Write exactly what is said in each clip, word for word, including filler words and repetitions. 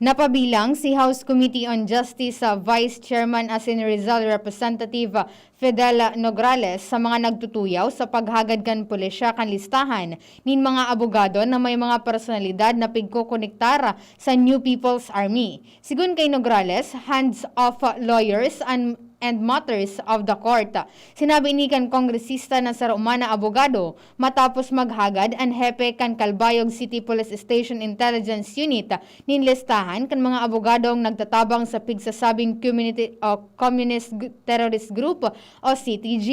Napabilang si House Committee on Justice, ah, Vice Chairman asin Rizal Representative, ah, Fidel Nograles sa mga nagtutuyaw sa paghagad kan pulisya kan listahan nin mga abogado na may mga personalidad na pigkokonektar sa New People's Army. Sigon kay Nograles, hands off lawyers and, and matters of the court. Sinabi ini kan kongresista na saro man na abogado matapos maghagad an hepe kan Calbayog City Police Station Intelligence Unit nin listahan kan mga abogadong nagtatabang sa pigsasabing community o communist g- terrorist group o C T G.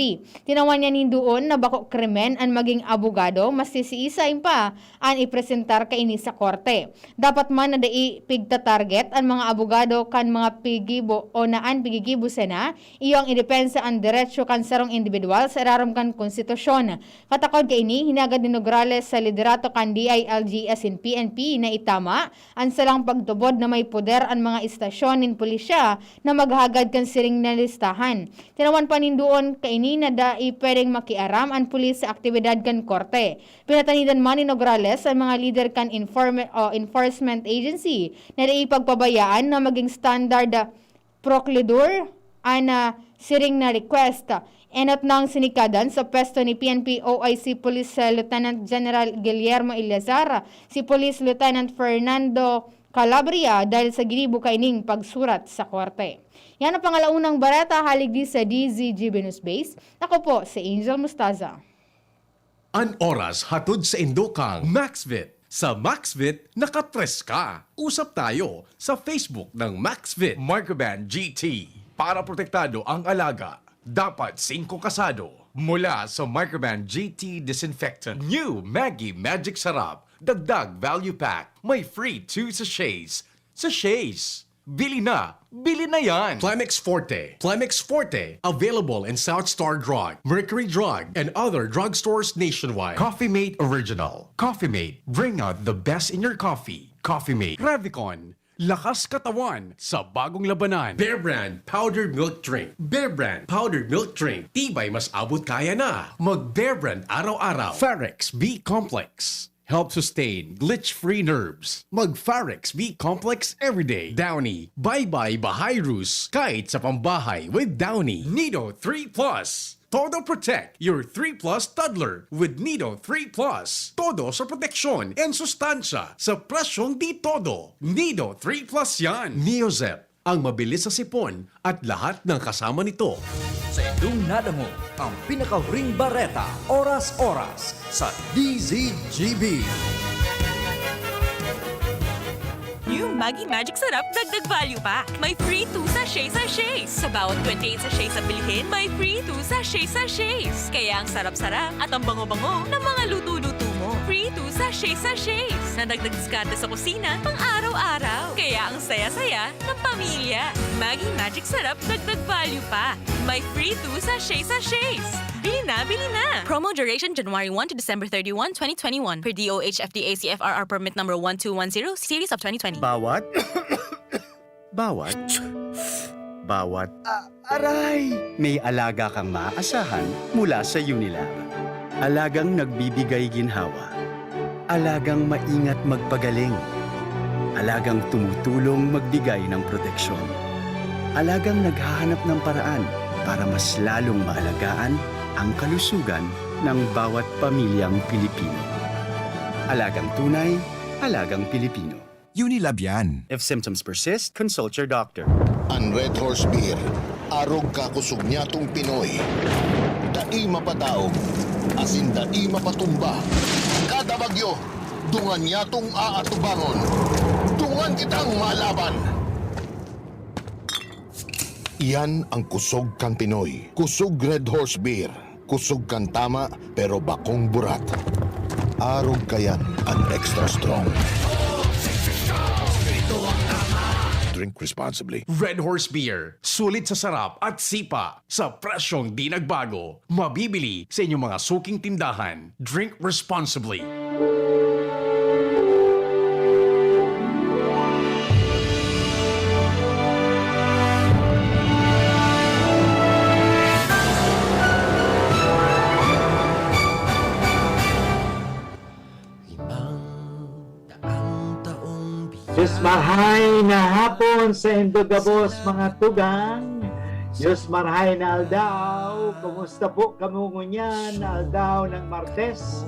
Tinawan niya nin duon na bako krimen an magin abogado, maski siisay pa an ipresentar kaini sa korte. Dapat man na dai pigta-target an mga abogado kan mga pigibo o na an pigigibo sana, iyo ang idepensa an derecho kan sarong indibidwal sa irarom kan konstitusyon. Katakod kaini, hinagad ni Nograles sa liderato kan D I L G asin P N P na itama an salang pagtubod na may poder an mga estasyon nin pulisya na maghagad kan siring na listahan. Tinawan pa nin duon kaini na dai pwedeng makiaram an pulis sa aktibidad kan korte. Pinatanidan man ni Nograles an mga lider kan informe-, o enforcement agency na dai pagpabayaan na magin standard, ah, proklidor an, ah, siring na request. Enot nang sinikadan sa pwesto ni P N P O I C Police, ah, Lieutenant General Guillermo Eleazar si Police Lieutenant Fernando Calabria dahil sa ginibo kaining pagsurat sa korte. Yan ang pangalaunang bareta hali digdi sa D Z G B News Base. Ako po si Angel Mustaza. An oras hatod saindo kan Maxvit. Sa Maxvit, nakatres ka. Usap tayo sa Facebook ng Maxvit. Microban G T. Para protektado ang alaga, dapat singko kasado. Mula sa Microban G T Disinfectant. New Maggi Magic Sarap. Dagdag Value Pack. May free two sachets. Sachets. Bili na! Bili na yan! Plemex Forte. Plemex Forte. Available in South Star Drug, Mercury Drug, and other drugstores nationwide. Coffee Mate Original. Coffee Mate. Bring out the best in your coffee. Coffee Mate. Revicon. Lakas katawan sa bagong labanan. Bear Brand Powdered Milk Drink. Bear Brand Powdered Milk Drink. Tibay mas abot kaya na. Mag Bear Brand araw-araw. Farex B Complex. Help sustain glitch-free nerves. Mag Farex B Complex everyday. Downy. Bye-bye Bahayrus. Kahit sa pambahay with Downy. Nido three plus. Todo protect your three plus toddler with Nido three plus. Todo sa proteksyon and sustansya sa presyong di todo. Nido three plus yan. Neozep, ang mabilis sa sipon at lahat ng kasama nito. Sa indong nadangog ang pinakahuring bareta, oras-oras sa D Z G B. New Maggi Magic Sarap Dagdag Value Pack. May free two sachet sachets. Sa bawat twenty-eight sachets na bilhin, may free two sachet sachets. Kaya ang sarap-sarap at ang bango-bango ng mga luto-luto mo. Free two sachet sachets. Nadagdag diskarte sa kusina pang araw-araw. Kaya ang saya-saya ng pamilya. Maggi Magic Sarap Dagdag Value Pack. May free two sachet sachets. Bili na, bili na! Promo duration January one to December thirty-one, twenty twenty-one, per D O H F D A C F R R permit number one two one zero, series of twenty twenty. Bawat, bawat, bawat, ah, aray! May alaga kang maaasahan mula sa Unilab. Alagang nagbibigay ginhawa. Alagang maingat magpagaling. Alagang tumutulong magbigay ng proteksyon. Alagang naghahanap ng paraan para mas lalong maalagaan ang kalusugan ng bawat pamilyang Pilipino. Alagang tunay, alagang Pilipino. Unilab yan. If symptoms persist, consult your doctor. An Red Horse Beer, arog ka kusog nyatong Pinoy. Dai mapadaog, asin dai mapatumba. Kada bagyo, dungan nyatong aatubangon. Dungan kitang malaban! Iyan ang kusog kan Pinoy. Kusog Red Horse Beer. Kusog kan tama, pero bakong burat. Arog kayan an extra strong. Drink responsibly. Red Horse Beer. Sulit sa sarap at sipa. Sa presyong di nagbago. Mabibili sa inyong mga suking tindahan. Drink responsibly. Limang daang taong Diyos marhay na hapon saindo gabos, mga tugang. Diyos marhay na aldaw. Kumusta po kamo ngunyan na aldaw ng Martes,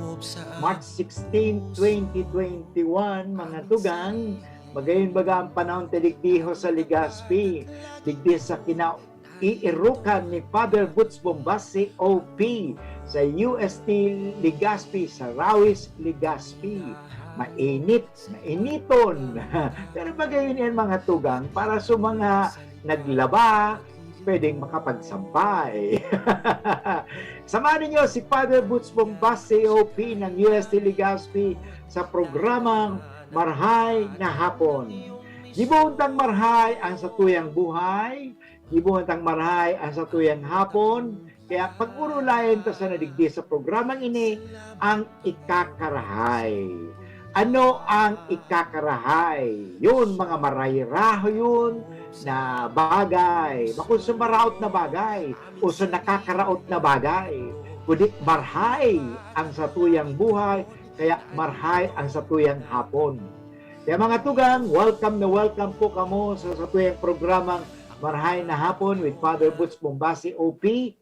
March sixteen, twenty twenty-one, mga tugang? Magayon baga ang panahon ta digdi ho sa Legazpi, digdi sa kina-, iirukan ni Father Boots Bombasi, O P, sa U S T Legazpi, sa Rawis, Legazpi. Mainit, mainiton. Pero magayon yan, mga tugang, para sa mga naglaba, pwedeng makapagsampay. Samahan ninyo si Father Boots Bombasi, O P ng U S T Legazpi, sa programang Marhay na Hapon. Gibohon tang marhay ang satuyang buhay, gibohon tang marhay ang satuyang hapon, kaya pag-urulayan ta sana digdi sa programang ini ang ikakarahay. Ano ang ikakarahay? Yun, mga marahiraho yun na bagay. Bakul sa maraot na bagay o sa nakakaraot na bagay, kundi marhay ang satuyang buhay, kaya marhay ang satuyang hapon. Kaya, mga tugang, welcome na welcome po kamo sa satuyang programang Marhay na Hapon with Father Boots Bombasi, O P.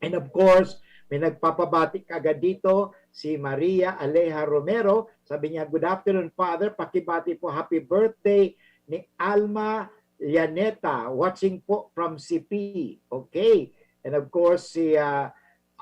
And of course, may nagpapabati kagad dito, si Maria Aleja Romero. Sabi niya, "Good afternoon, Father. Pakibati po, happy birthday ni Alma Llaneta. Watching po from C P." Okay. And of course, si, ah,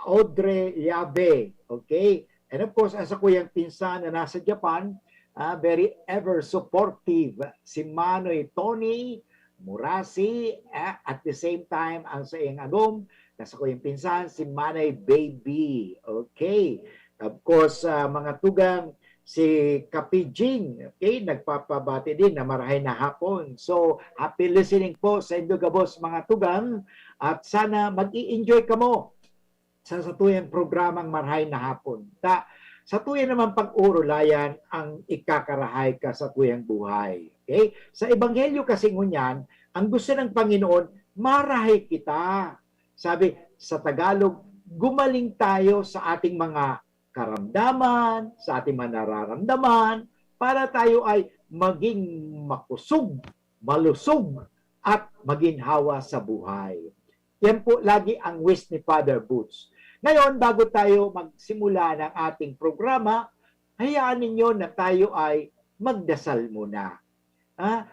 Audrey Llave. Okay. And of course, ang sakuyang pinsan na nasa Japan, ah, very ever supportive, si Manoy Tony Murasi, ah, at the same time, ang saiyang agom, na sakuyang pinsan, si Manay Baby. Okay. Of course, ah, mga tugang, si Kapi Jing, okay, nagpapabati din na marhay na hapon. So, happy listening po saindo gabos, mga tugang, at sana mag-i-enjoy kamo sa satuyang programang Marhay na Hapon. Ta, satuya naman pag-urulayan ang ikakarahay ka satuyang buhay. Okay? Sa Ebanghelyo kasi ngunyan, ang gusto ng Panginoon, marahay kita. Sabi sa Tagalog, gumaling tayo sa ating mga karamdaman, sa ating mga nararamdaman, para tayo ay maging makusog, malusog, at maginhawa sa buhay. Yan po lagi ang wish ni Father Boots. Ngayon, bago tayo magsimula ng ating programa, hayaan ninyo na tayo ay magdasal muna. Ah,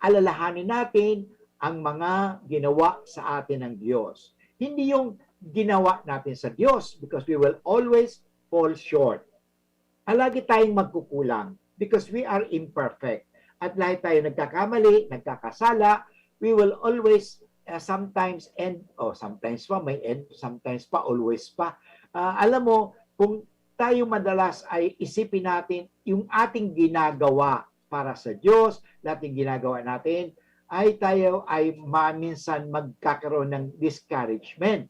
alalahanin natin ang mga ginawa sa atin ng Diyos. Hindi yung ginawa natin sa Diyos, because we will always fall short. Palagi tayong magkukulang because we are imperfect. At lahat tayo nagkakamali, nagkakasala, we will always, uh, sometimes end, oh, sometimes pa may end, sometimes pa, always pa. Ah, alam mo, kung tayo madalas ay isipin natin yung ating ginagawa para sa Diyos, lahat ng ginagawa natin, ay tayo ay maminsan magkakaroon ng discouragement.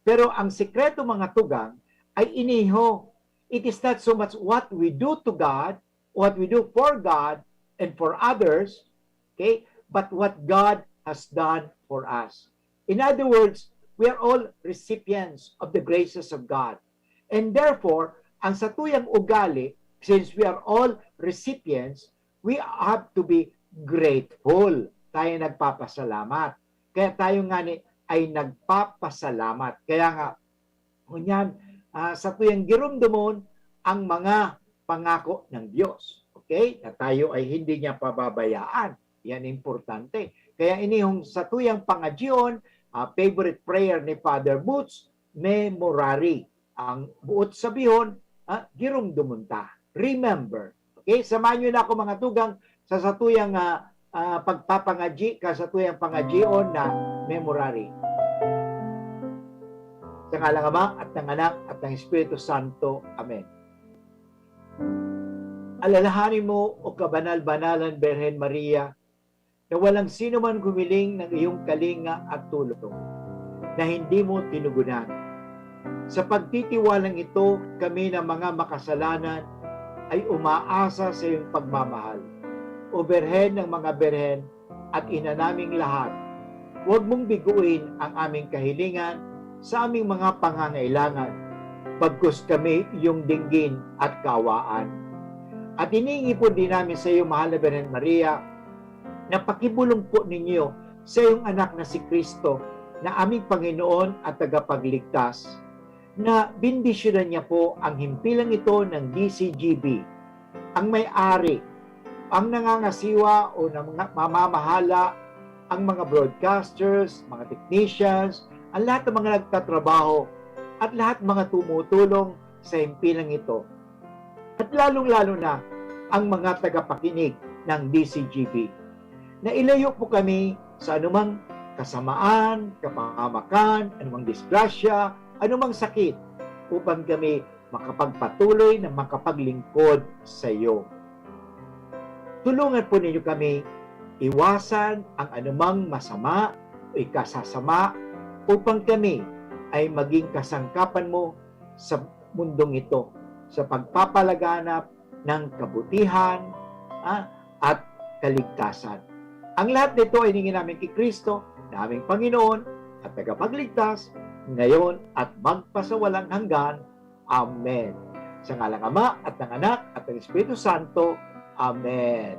Pero ang sikreto, mga tugang, ay iniho. It is not so much what we do to God, what we do for God and for others, okay, but what God has done for us. In other words, we are all recipients of the graces of God. And therefore, ang satuyang ugali, since we are all recipients, we have to be grateful. Tayo nagpapasalamat. Kaya tayo ngani ay nagpapasalamat. Kaya nga, ngunyan, ah, satuyang giromdomon ang mga pangako ng Diyos. Okay? Na tayo ay hindi niya pababayaan. Yan importante. Kaya ini yung satuyang pangadyion, ah, favorite prayer ni Father Boots, Memorare. Ang buot sabihon, ah, giromdomon ta. Remember. Okay? Samahan niyo na ako, mga tugang, sa satuyang, ah, ah, pagpapangadyi, ka satuyang pangadyion na Memorare. Sa ngalan ng Ama, at ng Anak, at ng Espiritu Santo. Amen. Alalahanin mo, O kabanal-banalan Birhen Maria, na walang sino man humiling ng iyong kalinga at tulong na hindi mo tinugunan. Sa pagtitiwalang ito, kami na mga makasalanan ay umaasa sa iyong pagmamahal. O Birhen ng mga Birhen at Ina naming lahat, huwag mong biguin ang aming kahilingan sa aming mga pangangailangan, bagkus kami iyong dinggin at kaawaan. At hiningi po din namin sa iyo, mahal na Birhen Maria, na pakibulong po ninyo sa iyong anak na si Kristo, na aming Panginoon at Tagapagligtas, na bendisyonan niya po ang himpilang ito ng D C G B, ang may-ari, ang nangangasiwa o nang-, mamamahala, ang mga broadcasters, mga technicians, ang lahat ng mga nagtatrabaho, at lahat mga tumutulong sa himpilang ito. At lalong-lalo na ang mga tagapakinig ng D C G B, na ilayo po kami sa anumang kasamaan, kapahamakan, anumang disgrasya, anumang sakit, upang kami makapagpatuloy na makapaglingkod sa iyo. Tulungan po ninyo kami iwasan ang anumang masama o ikasasama, upang kami ay maging kasangkapan mo sa mundong ito, sa pagpapalaganap ng kabutihan, ah, at kaligtasan. Ang lahat nito ay hiningi namin kay Kristo, na aming Panginoon at Tagapagligtas, ngayon at magpasawalang hanggan. Amen. Sa ngalang Ama, at ng Anak, at ng Espiritu Santo. Amen.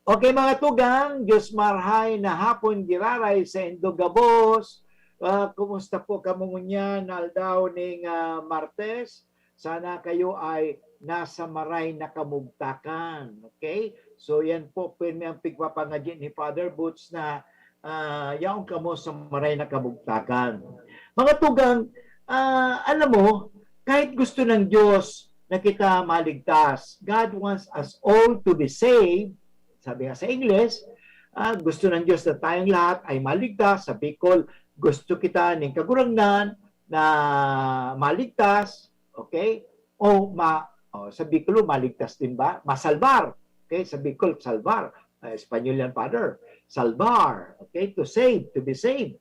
Okay, mga tugang, Diyos marhay na hapon giraray sa indo gabos. Ah, kumusta po kamo ngunyan na aldaw ning, ah, Martes? Sana kayo ay nasa maray na kamugtakan. Okay? So, yan po, pirmi ang pigpapangadyi ni Father Boots na, ah, yaon kamo sa maray na kamugtakan. Mga tugang, ah, alam mo, kahit gusto ng Diyos na kita maligtas, God wants us all to be saved, sabi nga sa Ingles, ah, gusto ng Diyos na tayong lahat ay maligtas. Sa Bicol, gusto kita ning Kagurangnan na maligtas, okay? O ma-, o, sa Bicol, maligtas din ba? Masalbar. Okay? Sa Bicol, salbar. Ah, Espanyol yan, Father. Salbar. Okay? To save, to be saved.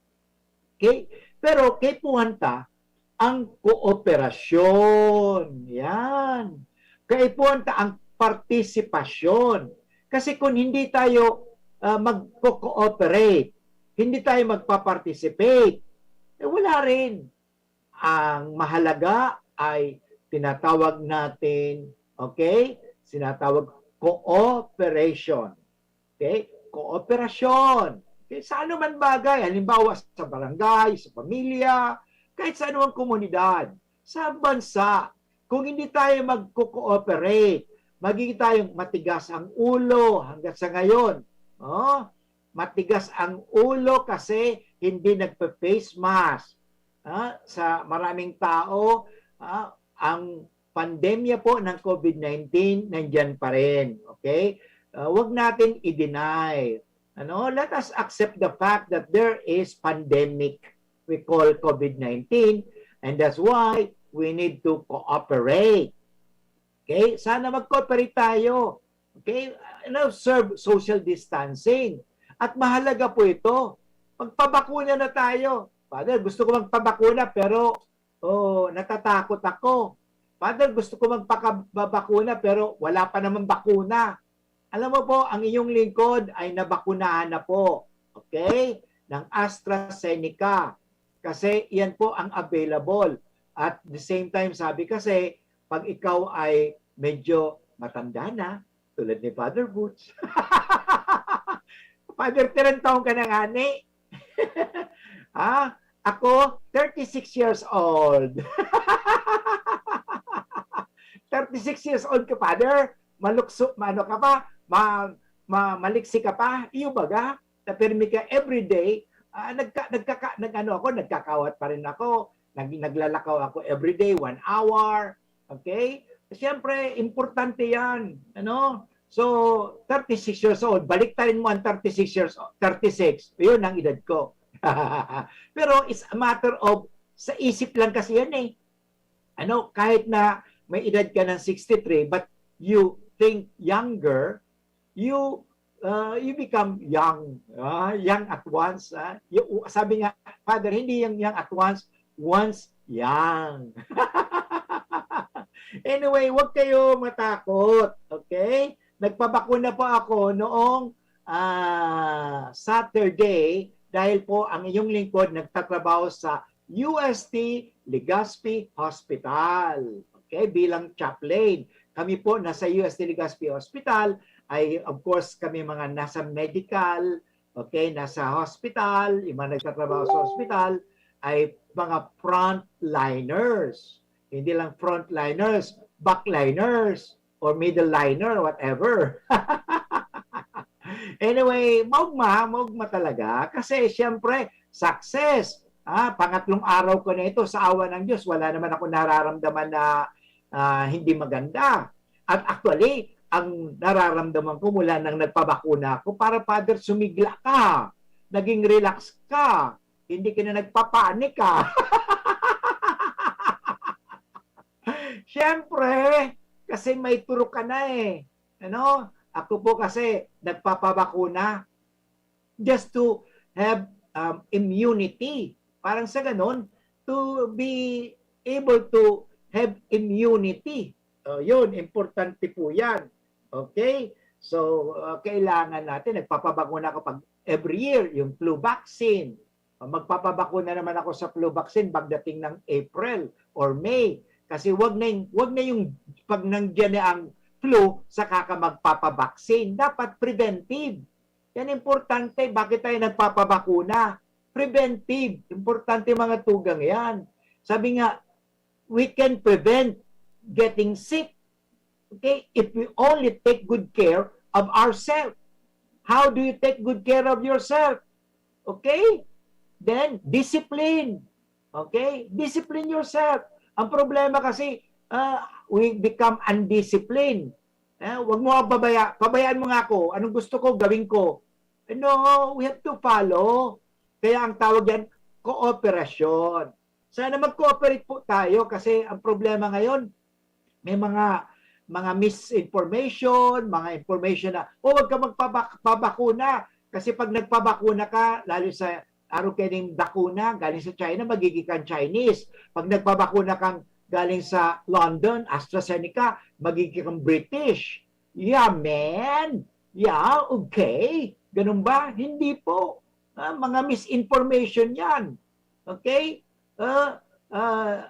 Okay? Pero kaipuhan ta ang kooperasyon. Yan. Kaipuhan ta ang partisipasyon. Kasi kung hindi tayo, ah, magko-cooperate, hindi tayo magpa-participate, eh, wala rin. Ang mahalaga ay tinatawag natin, okay? Tinatawag cooperation. Okay? Kooperasyon. Okay? Sa anuman bagay, halimbawa sa barangay, sa pamilya, kahit sa anumang komunidad, sa bansa, kung hindi tayo magko-cooperate, magiging tayong matigas ang ulo hanggang sa ngayon. Oh? Matigas ang ulo kasi hindi nagpe-face mask. Ah, sa maraming tao, ah, ang pandemya po ng COVID nineteen nandiyan pa rin. Okay? Ah, wag natin i-deny. Ano? Let us accept the fact that there is pandemic we call COVID nineteen, and that's why we need to cooperate. Okay? Sana mag-cooperate tayo. Okay? And observe social distancing. At mahalaga po ito. Magpabakuna na tayo. Father, gusto ko magpabakuna pero, oh, natatakot ako. Father, gusto ko magpakababakuna pero wala pa namang bakuna. Alam mo po, ang inyong lingkod ay nabakunahan na po. Okay? Ng AstraZeneca. Kasi yan po ang available. At the same time, sabi kasi, pag ikaw ay medyo matanda na, tulad ni Father Boots, Father, tirang taon ka na ngani? Ha? Ako, thirty-six years old. Thirty-six years old ka, Father? Malukso, maano ka pa? Ma, ma, maliksi ka pa? Iyo baga? Na pirmi ka everyday, ah, nagka, nagkaka, nag-ano ako, nagkakawat pa rin ako. Nag, naglalakaw ako everyday, one hour. Okay? Siyempre, importante yan. Ano? So, thirty-six years old, baliktarin mo ang thirty-six years old, thirty-six, yun ang edad ko. Pero it's a matter of, sa isip lang kasi yan eh. Ano, kahit na may edad ka ng sixty-three, but you think younger, you, uh, you become young. Ah, young at once. Ah. You, sabi nga, Father, hindi yung young at once, once young. Anyway, wag kayo matakot. Okay? Nagpabakuna po ako noong, ah, Saturday dahil po ang inyong lingkod nagtatrabaho sa U S T Legazpi Hospital. Okay? Bilang chaplain. Kami po nasa U S T Legazpi Hospital ay, of course, kami mga nasa medical, okay, nasa hospital, yung mga nagtatrabaho sa hospital, ay mga frontliners. Hindi lang frontliners, backliners, or middle liner, whatever. Anyway, maugma, maugma talaga. Kasi, siyempre, success. Ah, pangatlong araw ko na ito, sa awa ng Diyos, wala naman ako nararamdaman na ah, hindi maganda. At actually, ang nararamdaman ko mula nang nagpabakuna ako, para, Father, sumigla ka, naging relax ka, hindi ka na nagpapanik ka. Siyempre, kasi may turok ka na eh. Ano? Ako po kasi nagpapabakuna just to have um, immunity. Parang sa ganon, to be able to have immunity. Uh, yun, importante po yan. Okay? So, uh, kailangan natin, nagpapabakuna ako pag every year, yung flu vaccine. Uh, magpapabakuna naman ako sa flu vaccine pagdating ng April or May. Kasi wag na yung, wag na yung pag nandiyan na ang flu, saka ka magpapabaksin. Dapat preventive. Yan importante. Bakit tayo nagpapabakuna? Preventive. Importante mga tugang yan. Sabi nga, we can prevent getting sick. Okay? If we only take good care of ourselves. How do you take good care of yourself? Okay? Then, discipline. Okay? Discipline yourself. Ang problema kasi, uh, we become undisciplined. Eh, wag mo ako pabaya, pabayaan mo nga ako. Anong gusto ko, gawin ko. No, we have to follow. Kaya ang tawag yan, kooperasyon. Sana mag-cooperate po tayo kasi ang problema ngayon, may mga mga misinformation, mga information na, "Oh, wag ka magpabakuna." Kasi pag nagpabakuna ka, lalo sa araw kaning bakuna, galing sa China, magiging kang Chinese. Pag nagpabakuna kang galing sa London, AstraZeneca, magiging kang British. Yeah, man. Yeah, okay. Ganun ba? Hindi po. Ah, mga misinformation yan. Okay? Uh, uh,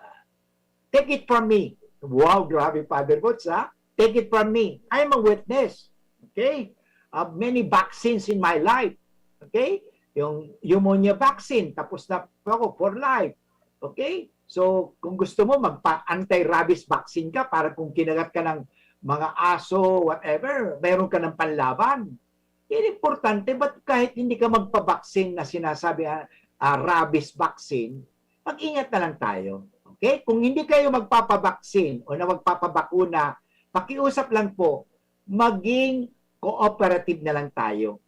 take it from me. Wow, grabe, Father Boots, ha? Take it from me. I'm a witness. Okay? Of many vaccines in my life. Okay? Yung pneumonia vaccine, tapos na po ako for life. Okay? So, kung gusto mo, magpa-anti-rabies vaccine ka para kung kinagat ka ng mga aso, whatever, meron ka ng panlaban. Yan importante, but kahit hindi ka magpabaksin na sinasabi, ah, ah, rabies vaccine, mag-ingat na lang tayo. Okay? Kung hindi kayo magpapabaksin o na magpapabakuna, pakiusap lang po, maging cooperative na lang tayo.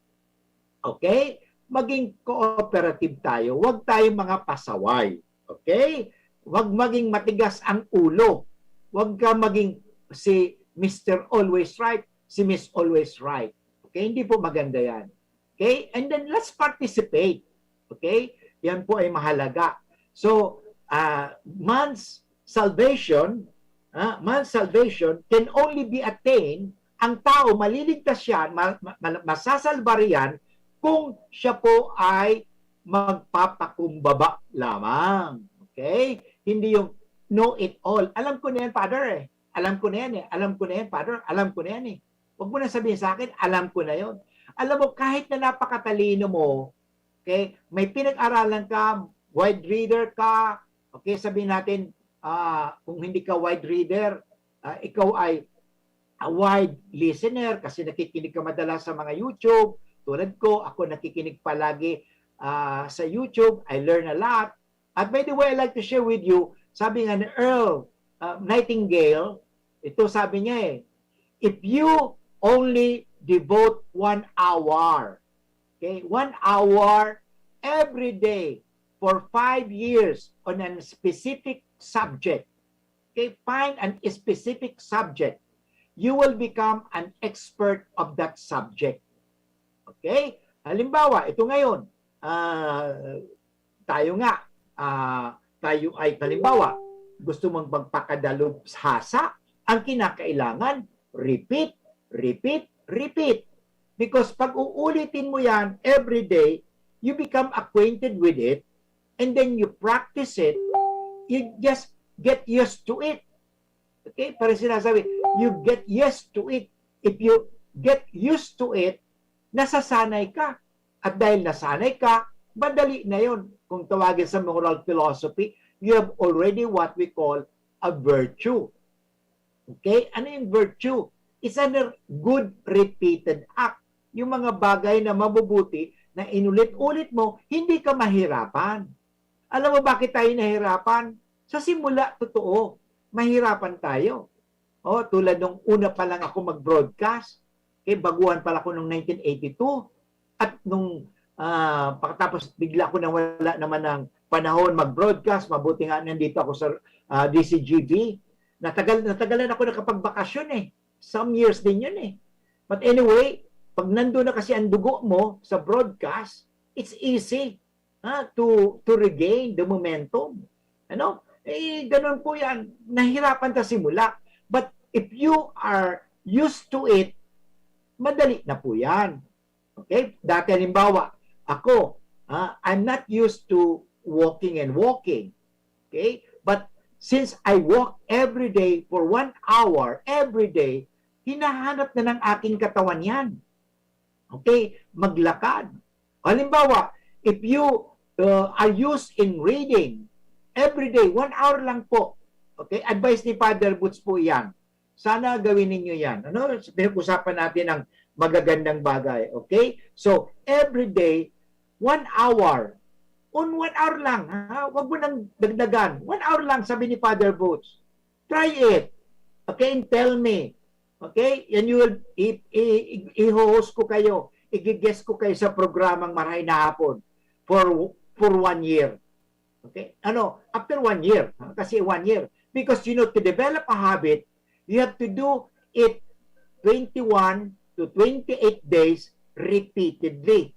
Okay? Maging cooperative tayo. Huwag tayong mga pasaway. Okay? Huwag maging matigas ang ulo. Huwag ka maging si Mister Always Right, si Miss Always Right. Okay? Hindi po maganda yan. Okay? And then let's participate. Okay? Yan po ay mahalaga. So, uh, man's salvation, uh, man's salvation can only be attained, ang tao maliligtas siya, ma, ma, masasalbar yan kung siya po ay magpapakumbaba lamang. Okay? Hindi yung know it all. Alam ko na yan, Father eh. Alam ko na yan eh. Alam ko na yan, Father. Alam ko na yan eh. Huwag mo na sabihin sa akin, alam ko na yon. Alam mo, kahit na napakatalino mo, okay, may pinag-aralan ka, wide reader ka, okay, sabihin natin, uh, kung hindi ka wide reader, uh, ikaw ay a wide listener kasi nakikinig ka madalas sa mga YouTube. Tulad ko, ako nakikinig palagi uh, sa YouTube. I learn a lot. At by the way, I like to share with you, sabi nga ni Earl uh, Nightingale, ito sabi niya eh, if you only devote one hour, okay, one hour every day for five years on a specific subject, okay, find a specific subject, you will become an expert of that subject. Okay? Halimbawa, ito ngayon, uh, tayo nga, uh, tayo ay, halimbawa, gusto mong magpakadalubhasa, ang kinakailangan, repeat, repeat, repeat. Because pag uulitin mo yan every day, you become acquainted with it, and then you practice it, you just get used to it. Okay? Parang sinasabi, you get used to it. If you get used to it, nasasanay ka. At dahil nasanay ka, madali na yon. Kung tawagin sa moral philosophy, you have already what we call a virtue. Okay? Ano yung virtue? It's a good repeated act. Yung mga bagay na mabubuti na inulit-ulit mo, hindi ka mahirapan. Alam mo bakit tayo nahirapan? Sa simula, totoo, mahirapan tayo. Oh, tulad nung una pa lang ako mag-broadcast, okay, baguhan pa lang ako nung nineteen eighty-two. At nung ah, pagkatapos bigla ko nawala naman ng panahon mag-broadcast, mabuti nga nandito ako sa ah, D C G V. Natagal, natagalan ako nakapagbakasyon eh. Some years din yun eh. But anyway, pag nandun na kasi ang dugo mo sa broadcast, it's easy ha, to, to regain the momentum. Ano? Eh, ganun po yan. Nahirapan ka simula. But if you are used to it, madali na po yan. Okay? Dati halimbawa, ako, ah, I'm not used to walking and walking. Okay? But since I walk every day for one hour, every day, hinahanap na ng aking katawan yan. Okay? Maglakad. Halimbawa, if you uh, are used in reading every day, one hour lang po. Okay? Advice ni Father Boots po yan. Sana gawin ninyo yan. Ano? Pinag-usapan natin ang magagandang bagay. Okay? So, every day, one hour. On one hour lang. Ha? Huwag mo nang dagdagan. One hour lang, sabi ni Father Boots. Try it. Okay? And tell me. Okay? And you will, i- i- i- i-host ko kayo. Igigest ko kayo sa programang Marahay na Hapon for for one year. Okay? Ano? After one year. Ha? Kasi one year. Because, you know, to develop a habit, you have to do it twenty-one to twenty-eight days repeatedly.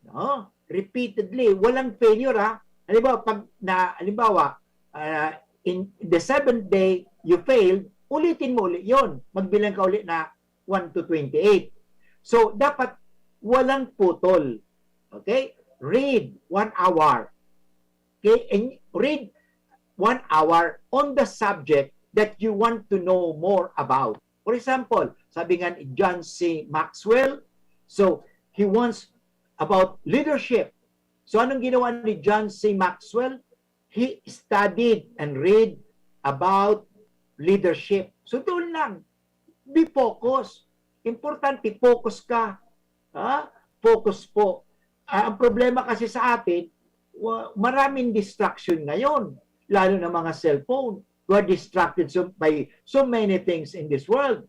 No? Repeatedly. Walang failure, ha? Halimbawa, pag na, halimbawa, ah, in the seventh day, you failed, ulitin mo ulit yon. Magbilang ka ulit na one to twenty-eight. So, dapat walang putol. Okay? Read one hour. Okay? And read one hour on the subject that you want to know more about. For example, sabi nga ni John C. Maxwell, so he wants about leadership. So anong ginawa ni John C. Maxwell? He studied and read about leadership. So doon lang, be focused. Importante, focus ka. Ha? Focus po. Ah, ang problema kasi sa atin, wa- maraming distraction ngayon, lalo na mga cellphone. We are distracted so, by so many things in this world.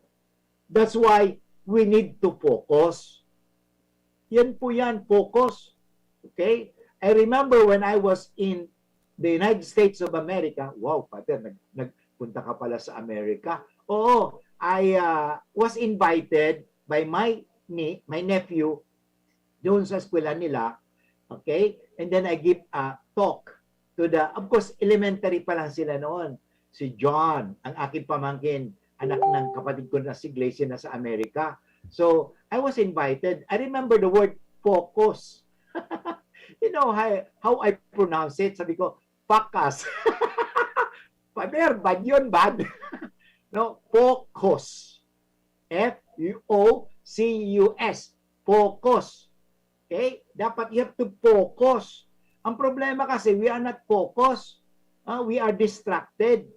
That's why we need to focus. Yan po yan, focus. Okay? I remember when I was in the United States of America, wow, Father, nag, nagpunta ka pala sa Amerika. Oo, I uh, was invited by my ni my nephew doon sa eskwela nila. Okay? And then I give a talk to the, of course, elementary pa lang sila noon. Si John, ang aking pamangkin, anak ng kapatid ko na si Glacy na sa Amerika. So, I was invited. I remember the word focus. You know how, how I pronounce it? Sabi ko, pakas. Pader, bad yun, bad. No, focus. F O C U S. Focus. Okay? Dapat you have to focus. Ang problema kasi, we are not focused. Ah, we are distracted.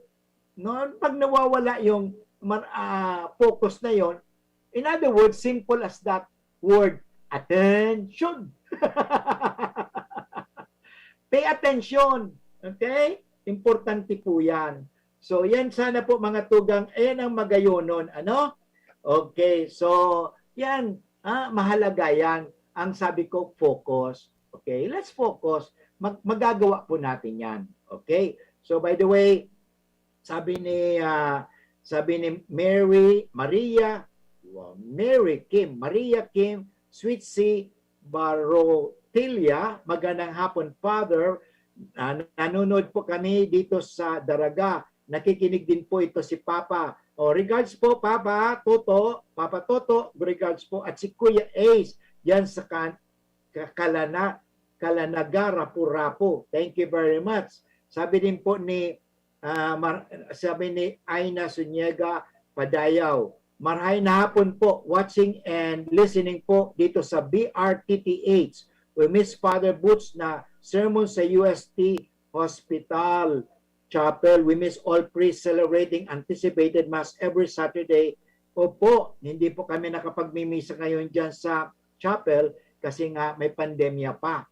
No? Pag nawawala yung mar- ah, focus na yon, in other words, simple as that word, attention. Pay attention. Okay? Importante po yan. So, yan sana po mga tugang, ayan ang magayonon. Ano? Okay, so, yan. Ah, mahalaga yan. Ang sabi ko, focus. Okay, let's focus. Mag magagawa po natin yan. Okay? So, by the way, sabi ni ah, sabi ni Mary, Maria, wow, Mary Kim, Maria Kim, Sweet C Barotilla, magandang hapon, Father. Ah, nanonood po kami dito sa Daraga. Nakikinig din po ito si Papa. Oh, regards po, Papa Toto, Papa Toto, regards po. At si Kuya Ace, yan sa kan Ka- Kalana, Kalanaga, Rapu-Rapu. Thank you very much. Sabi din po ni, ah, Mar- sabi ni Aina Sunyega, Padayaw. Marhay na hapon po, watching and listening po dito sa B R T T H. We miss Father Boots na sermon sa U S T Hospital Chapel. We miss all priests celebrating anticipated Mass every Saturday. Opo, hindi po kami nakapagmimisa ngayon dyan sa chapel kasi nga may pandemya pa.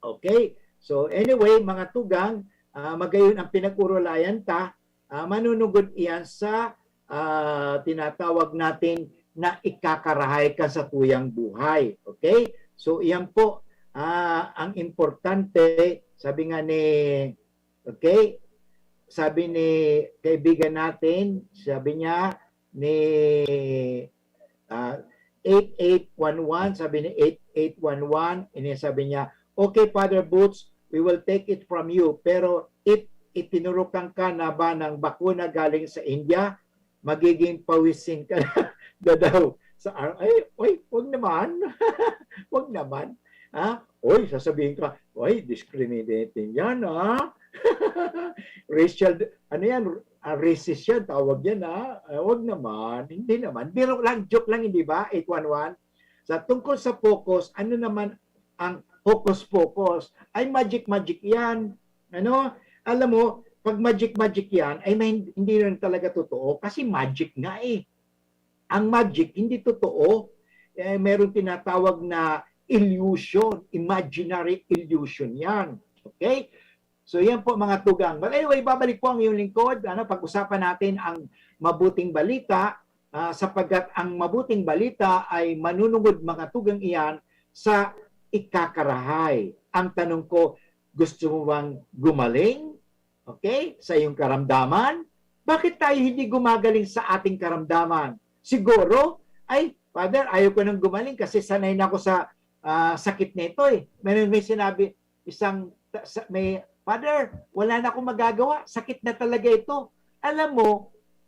Okay? So anyway, mga tugang, ah, magayon ang pinag-urulayan ta, ah, manunugod iyan sa, ah, tinatawag natin na ikakarahay ka sa tuyang buhay. Okay? So iyan po, ah, ang importante, sabi nga ni, okay? Sabi ni kaibigan natin, sabi niya ni, ah, eight eight one one, sabi ni eight eight one one, ini sabi niya, "Okay, Father Boots, we will take it from you, pero if itinurukan ka na ba ng bakuna galing sa India, magiging pawisin ka na daw sa R-," ay, oy, wag naman. Wag naman. Ha? Oy, sasabihin ka, "Oy, discriminating yan, ha?" Racial, ano yan? Ah, racist yan, tawag yan, ha? Ah, wag naman, hindi naman. Biro lang, joke lang, hindi ba? Eight one one. Sa tungkol sa focus, ano naman ang hocus pocus? Ay, magic-magic yan. Ano? Alam mo, pag magic-magic yan, ay may, hindi rin talaga totoo kasi magic nga eh. Ang magic, hindi totoo. Eh, meron tinatawag na illusion, imaginary illusion yan. Okay? So yan po mga tugang. But anyway, babalik po ang iyong lingkod. Ano, pag-usapan natin ang mabuting balita, ah, sapagkat ang mabuting balita ay manunungod mga tugang iyan sa ikakarahay. Ang tanong ko, gusto mo bang gumaling? Okay? Sa iyong karamdaman? Bakit tayo hindi gumagaling sa ating karamdaman? Siguro, ay, Father, ayaw ko nang gumaling kasi sanay na ako sa, ah, sakit nito eh. Meron may sinabi, isang, sa, may, "Father, wala na akong magagawa. Sakit na talaga ito." Alam mo,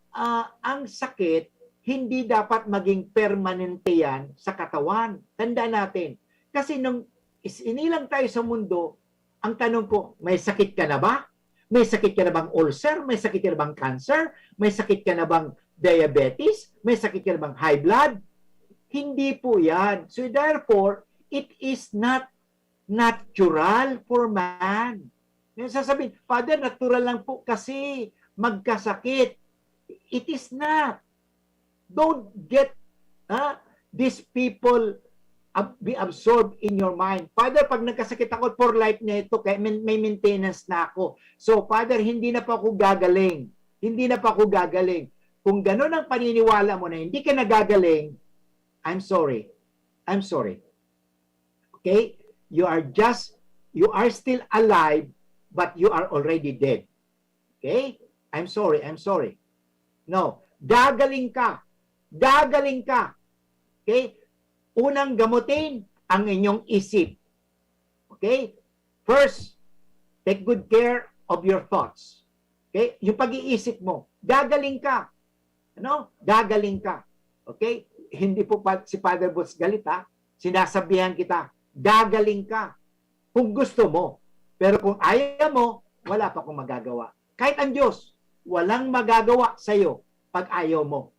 ah, ang sakit, hindi dapat maging permanente yan sa katawan. Tandaan natin. Kasi nung is-, inilang tayo sa mundo, ang tanong ko, may sakit ka na ba? May sakit ka na bang ulcer? May sakit ka na bang cancer? May sakit ka na bang diabetes? May sakit ka na bang high blood? Hindi po yan. So therefore, it is not natural for man. Yung sasabihin, "Father, natural lang po kasi magkasakit." It is not. Don't get, ha, these people ab-, be absorbed in your mind. "Father, pag nagkasakit ako, for life na ito, kaya may, may maintenance na ako. So, Father, hindi na pa ako gagaling. Hindi na pa ako gagaling." Kung ganun ang paniniwala mo na hindi ka nagagaling, I'm sorry. I'm sorry. Okay? You are just, you are still alive, but you are already dead. Okay? I'm sorry, I'm sorry. No, gagaling ka. Gagaling ka. Okay? Unang gamutin ang inyong isip. Okay? First, take good care of your thoughts. Okay? Yung pag-iisip mo, gagaling ka. Ano? Gagaling ka. Okay? Hindi po pa, si Father Boots galit, ha? Sinasabihan kita, gagaling ka. Kung gusto mo. Pero kung ayaw mo, wala pa akong magagawa. Kahit ang Diyos, walang magagawa sa'yo pag ayaw mo.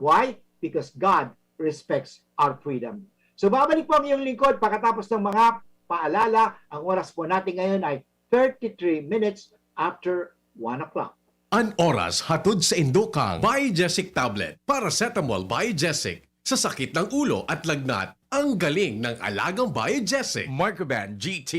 Why? Because God respects our freedom. So, babalik po ang iyong lingkod pagkatapos ng mga paalala. Ang oras po natin ngayon ay thirty-three minutes after one o'clock. An oras hatod sa indo kan Biogesic Tablet, Paracetamol Biogesic. Sa sakit ng ulo at lagnat, ang galing ng alagang Biogesic. Microban G T.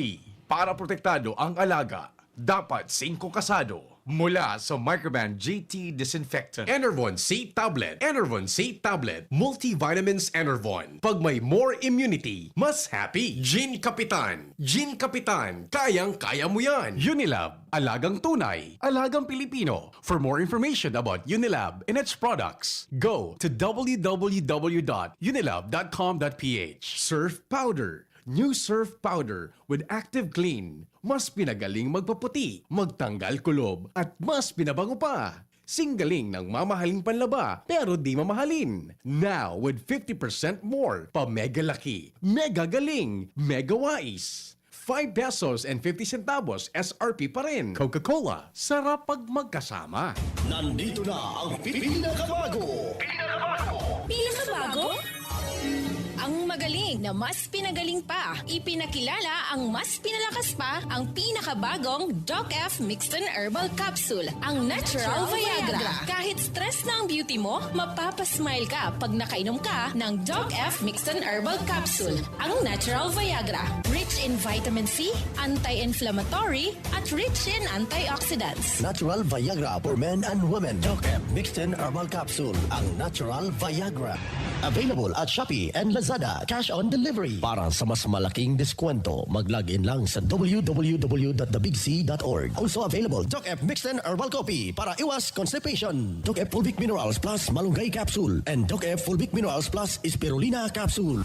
Para protektado ang alaga, dapat singko kasado. Mula sa Microban G T Disinfectant. Enervon C Tablet. Enervon C Tablet. Multivitamins Enervon. Pag may more immunity, mas happy. Gene Kapitan. Gene Kapitan. Kayang-kaya mo yan. Unilab. Alagang tunay. Alagang Pilipino. For more information about Unilab and its products, go to w w w dot unilab dot com dot p h. Surf Powder. New Surf Powder with Active Clean. Mas pinagaling magpaputi, magtanggal kulob, at mas pinabango pa. Singgaling ng mamahaling panlaba, pero di mamahalin. Now, with fifty percent more, pa mega laki, mega galing, mega wais. five pesos and fifty centavos, S R P pa rin. Coca-Cola, sarap pag magkasama. Nandito na ang pinakabago. Pinakabago? Ang magaling na mas pinagaling pa. Ipinakilala ang mas pinalakas pa, ang pinakabagong Doc F Mixton Herbal Capsule, ang Natural Viagra. Kahit stress na ang beauty mo, mapapasmile ka pag nakainom ka ng Doc F Mixton Herbal Capsule, ang Natural Viagra. Rich in vitamin C, anti-inflammatory, at rich in antioxidants. Natural Viagra for men and women. Doc F Mixton Herbal Capsule, ang Natural Viagra. Available at Shopee and Lazada. Cash on delivery. Para sa mas malaking deskwento, mag-log in lang sa w w w dot the big c dot org. Also available, Doc F Mixton Herbal Coffee para iwas constipation. Doc F Fulvic Minerals Plus Malunggay Capsule and Doc F Fulvic Minerals Plus Spirulina Capsule.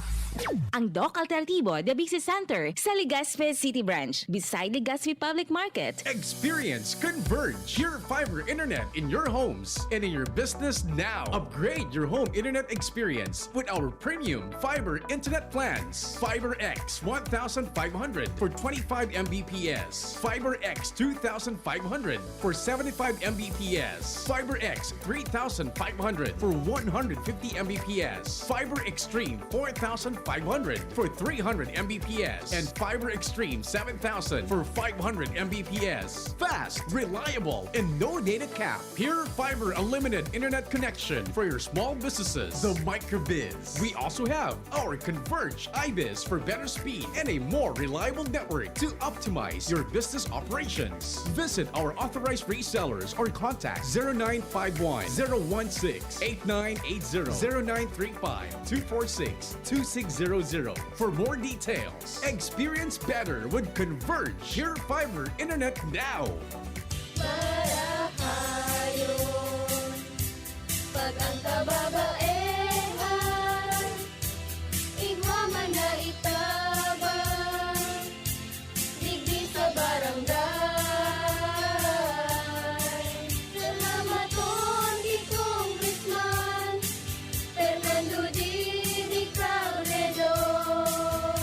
Ang Doc Alternativo Debisi Center sa Legazpi City Branch, beside Legazpi Public Market. Experience Converge, your fiber internet in your homes and in your business now. Upgrade your home internet experience with our premium fiber internet plans. Fiber X one thousand five hundred for twenty-five M B P S. Fiber X two thousand five hundred for seventy-five M B P S. Fiber X three thousand five hundred for one hundred fifty M B P S. Fiber Extreme four thousand five hundred for three hundred M B P S. And Fiber Extreme seven thousand for five hundred M B P S. Fast, reliable, and no data cap. Pure Fiber Unlimited Internet Connection for your small businesses. The Microbiz. We also have our Converge IBIZ for better speed and a more reliable network to optimize your business operations. Visit our authorized resellers or contact zero nine five one, zero one six, eight nine eight zero, zero nine three five, two four six, two six zero zero for more details. Experience better with Converge Pure Fiber Internet now. Marahayon, pag ang kababaehan, igwa man na itabang, digdi sa barangay. Salamaton ki Congressman Fernando Didi Cabredo,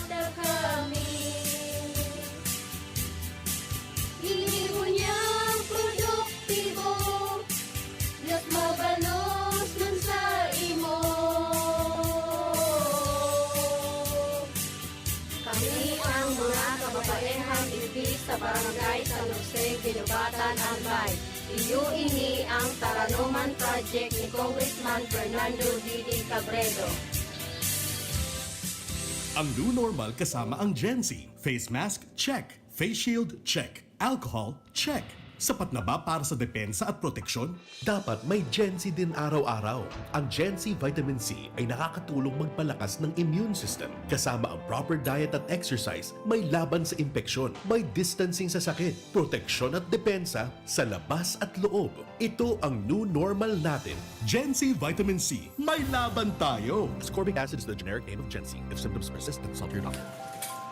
ta kami ginibo niyang produktibo, mas mabalos man sa imo. Kami ang mga kababaehan digdi sa Barangay San Jose, Guinobatan, Albay. Iyo ini ang Taranoman Project ni Congressman Fernando Didi Cabredo. Ang new normal kasama ang Gen Z. Face mask, check. Face shield, check. Alcohol, check. Sapat na ba para sa depensa at proteksyon? Dapat may Gen Z din araw-araw. Ang Gen Z Vitamin C ay nakakatulong magpalakas ng immune system. Kasama ang proper diet at exercise, may laban sa impeksyon, may distancing sa sakit, proteksyon at depensa sa labas at loob. Ito ang new normal natin. Gen Z Vitamin C, may laban tayo! Ascorbic acid is the generic name of Gen Z. If symptoms persist, consult your doctor.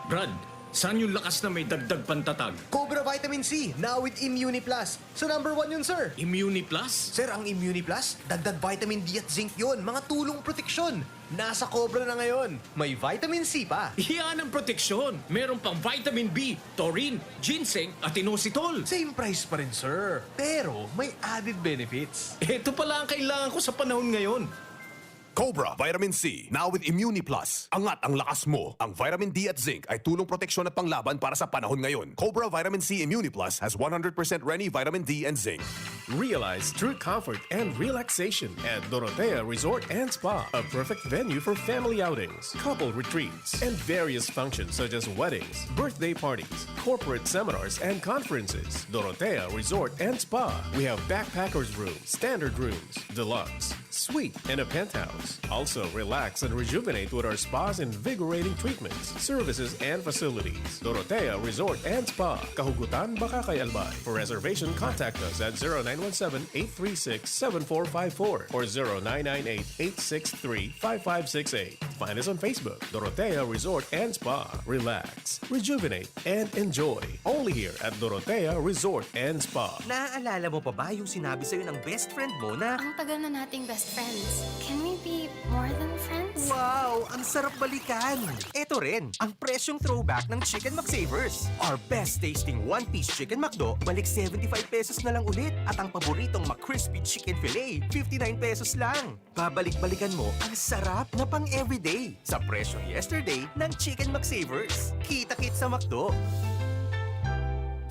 Brad, saan yung lakas na may dagdag pantatag? Cobra Vitamin C, now with Immuni Plus. So number one yun, sir. Immuni Plus? Sir, ang Immuni Plus, dagdag vitamin D at zinc yun. Mga tulong proteksyon. Nasa Cobra na ngayon. May vitamin C pa. Iyan ang proteksyon. Meron pang vitamin B, taurine, ginseng, at inositol. Same price pa rin, sir. Pero may added benefits. Ito pala ang kailangan ko sa panahon ngayon. Cobra Vitamin C, now with Immuni Plus. Angat ang lakas mo. Ang vitamin D at zinc ay tulong proteksyon at panglaban para sa panahon ngayon. Cobra Vitamin C Immuni Plus has one hundred percent Reni vitamin D and zinc. Realize true comfort and relaxation at Dorotea Resort and Spa, a perfect venue for family outings, couple retreats, and various functions such as weddings, birthday parties, corporate seminars, and conferences. Dorotea Resort and Spa. We have backpackers room, standard rooms, deluxe, suite, and a penthouse. Also, relax and rejuvenate with our spa's invigorating treatments, services, and facilities. Dorotea Resort and Spa, Kahugutan, Bacacay, Albay. For reservation, contact us at zero nine one seven, eight three six, seven four five four or zero nine nine eight, eight six three, five five six eight. Find us on Facebook, Dorotea Resort and Spa. Relax, rejuvenate, and enjoy. Only here at Dorotea Resort and Spa. Naaalala mo pa ba yung sinabi sa'yo ng best friend mo na, Ang tagal na nating best friends. Can we be more than friends? Wow! Ang sarap balikan! Eto rin, ang presyong throwback ng Chicken McSavers. Our best tasting one-piece Chicken McDo, balik seventy-five pesos na lang ulit. At ang paboritong McCrispy Chicken Fillet, fifty-nine pesos lang. Babalik-balikan mo ang sarap na pang everyday sa presyong yesterday ng Chicken McSavers. Kita-kit sa McDo!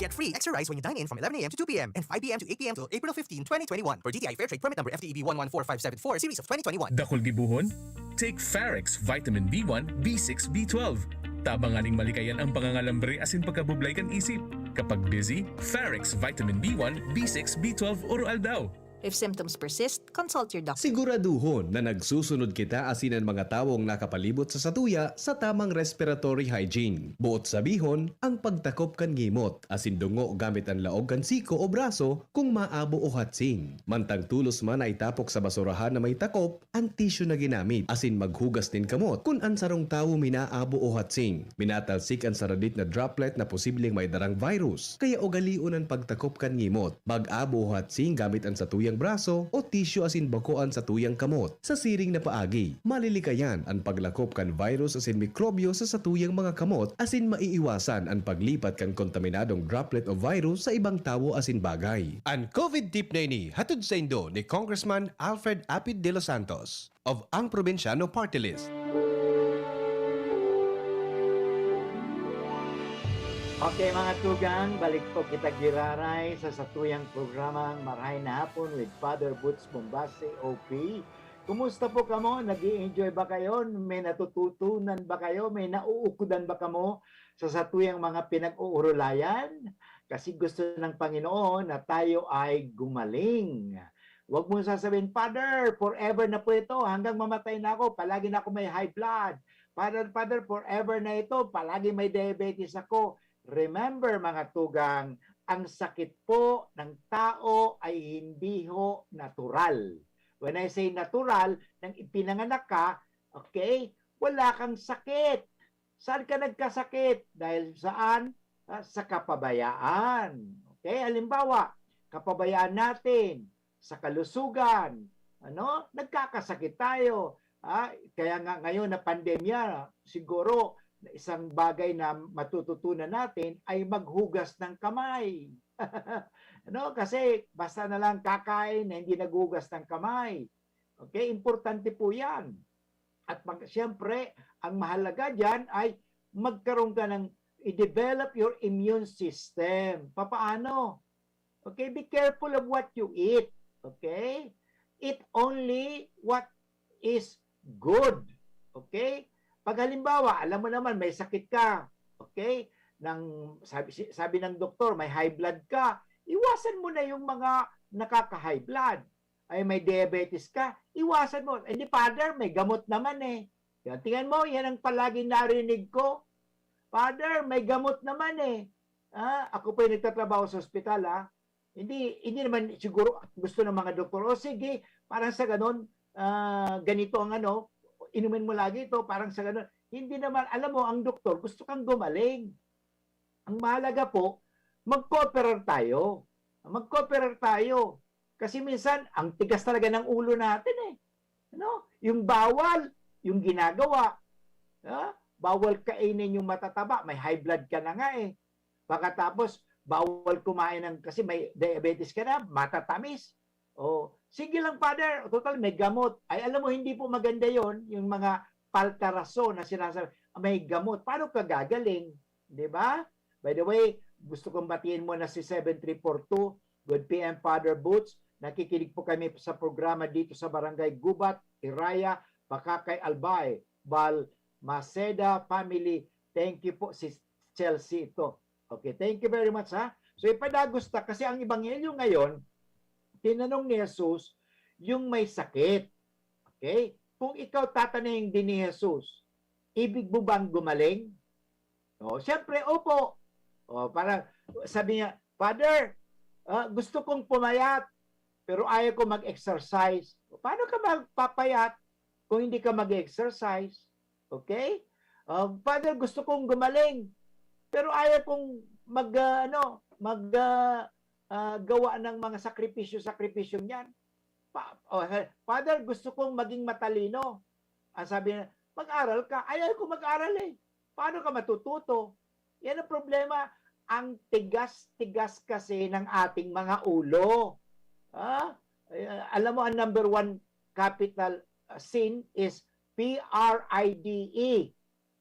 Get free extra rice when you dine in from eleven a m to two p m and five p m to eight p m till April fifteen, twenty twenty-one, per D T I Fair Trade Permit Number F T E B one one four five seven four, Series of twenty twenty-one. Dakul gibohon? Take Farex Vitamin B one, B six, B twelve. Tabangan ning malikayan ang pangangalambre asin pagkabublay kan isip. Kapag busy, Farex Vitamin B one, B six, B twelve, Oro Aldaw. If symptoms persist, consult your doctor. Siguraduhon na nagsusunod kita asin an mga tawong nakapalibot sa satuya sa tamang respiratory hygiene. Boot sabihon, ang pagtakop kan ngimot asin dungo gamit an laog kan siko o braso kung maabo o hatsing. Mantang tulos man na itapok sa basurahan na may takop an tissue na ginamit asin maghugas nin kamot kun an sarong tawo minaabo o hatsing. Minatalsik an saradit na droplet na posibleng may darang virus, kaya ugalion an pagtakop kan ngimot. Mag-abo o hatsing gamit an satuyang braso o tissue asin bako an satuyang kamot. Sa siring na paagi, malilikayan an paglakop kan virus asin mikrobyo sa satuyang mga kamot asin maiiwasan an paglipat kan kontaminadong droplet o virus sa ibang tawo asin bagay. An COVID tip na ini hatod saindo ni Congressman Alfred Apid de los Santos of Ang Probinsyano Party List. Okay, mga tugang, balik po kita giraray sa satuyang programang Marahay na Hapon with Father Boots Bombase, O P. Kumusta po kamo? Nag-i-enjoy ba kayo? May natututunan ba kayo? May nauukudan ba kamo sa satuyang mga pinag-uurulayan? Kasi gusto ng Panginoon na tayo ay gumaling. Huwag mong sasabihin, "Father, forever na po ito. Hanggang mamatay na ako, palagi na ako may high blood. Father, Father, forever na ito. Palagi may diabetes ako." Remember, mga tugang, ang sakit po ng tao ay hindi ho natural. When I say natural, nang ipinanganak ka, okay, wala kang sakit. Saan ka nagkasakit? Dahil saan? Ah, sa kapabayaan. Okay? Halimbawa, kapabayaan natin sa kalusugan, ano? Nagkakasakit tayo. Ah, kaya nga ngayon na pandemya, siguro isang bagay na matututunan natin ay maghugas ng kamay. Ano? Kasi basta na lang kakain na hindi naghugas ng kamay. Okay? Importante po yan. At pag, siyempre, ang mahalaga dyan ay magkaroon ka ng i-develop your immune system. Papaano? Okay, be careful of what you eat. Okay? Eat only what is good. Okay? Pag halimbawa, alam mo naman, may sakit ka. Okay? Nang, sabi, si- sabi ng doktor, may high blood ka. Iwasan mo na yung mga nakaka-high blood. Ay, may diabetes ka. Iwasan mo. Eh, di, Father, may gamot naman eh. Yan, tingnan mo, yan ang palagi narinig ko. Father, may gamot naman eh. Ah, ako po yung nagtatrabaho sa ospital, ah. Hindi, hindi naman siguro gusto ng mga doktor, "O sige, parang sa ganon, ah, ganito ang ano, inumin mo lagi ito, parang sa ganon." Hindi naman, alam mo, ang doktor gusto kang gumaling. Ang mahalaga po, mag-cooperate tayo. Mag-cooperate tayo. Kasi minsan, ang tigas talaga ng ulo natin eh. Ano? Yung bawal, yung ginagawa. Ha? Bawal kainin yung matataba, may high blood ka na nga eh. Pagkatapos, bawal kumain ng, kasi may diabetes ka na, matatamis. O, sige lang, Father, total may gamot. Ay, alam mo, hindi po maganda yon, yung mga paltaraso na sinasabi, "Ah, may gamot." Paano ka gagaling? Di ba? By the way, gusto kong batiin mo na si seven three four two. Good P M, Father Boots. Nakikinig po kami sa programa dito sa Barangay Gubat, Iraya, Pakakay, Albay, Bal, Maceda family. Thank you po, si Chelsea ito. Okay, thank you very much, ha. So, ipadagos ta kasi ang ebanghelyo ngayon, tinanong ni Jesus yung may sakit. Okay? Kung ikaw tatanungin din ni Jesus, "Ibig mo bang gumaling?" O, siyempre, "Opo." O, parang sabi niya, "Father, ah, gusto kong pumayat, pero ayaw ko mag-exercise." O, paano ka magpapayat kung hindi ka mag-exercise? Okay? Ah, "Father, gusto kong gumaling, pero ayaw kong mag, ah, ano, mag, ah, ah, gawa ng mga sakripisyo-sakripisyong yan." Pa, o, "Father, gusto kong maging matalino." Ang sabi niya, Mag-aral ka. Ayaw ko mag-aral eh. Paano ka matututo? Yan ang problema. Ang tigas-tigas kasi ng ating mga ulo. Ha? Eh, alam mo, ang number one capital uh, sin is P R I D E.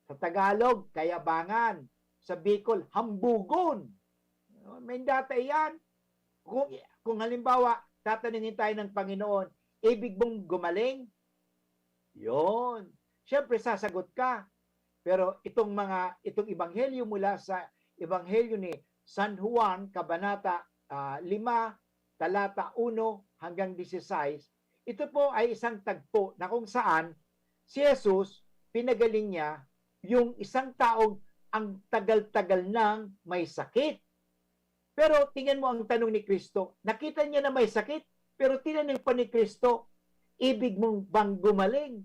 Sa Tagalog, kayabangan. Sa Bicol, hambugon. May data yan. Kung, kung halimbawa, tatanungin tayo ng Panginoon, ibig mong gumaling? Yon. Siyempre, sasagot ka. Pero itong mga, itong ebanghelyo mula sa ebanghelyo ni San Juan, kabanata ah, lima, talata uno hanggang dieciséis, ito po ay isang tagpo na kung saan si Jesus, pinagaling niya yung isang taong ang tagal-tagal nang may sakit. Pero tingnan mo ang tanong ni Kristo, nakita niya na may sakit, pero tinanong pa ni Kristo, "Ibig mong bang gumaling?"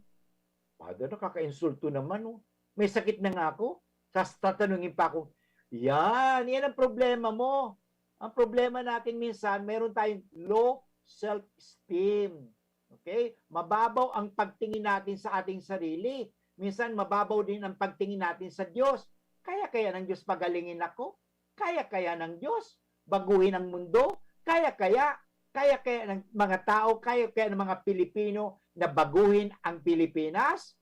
Father, nakakainsulto naman, oh. May sakit na nga ako, tas tatanungin pa ako, yan, yan ang problema mo. Ang problema natin minsan, meron tayong low self-esteem. Okay? Mababaw ang pagtingin natin sa ating sarili. Minsan, mababaw din ang pagtingin natin sa Diyos. Kaya kaya ng Diyos pagalingin ako? Kaya kaya ng Diyos baguhin ang mundo? Kaya kaya, kaya kaya ng mga tao, kaya kaya ng mga Pilipino na baguhin ang Pilipinas?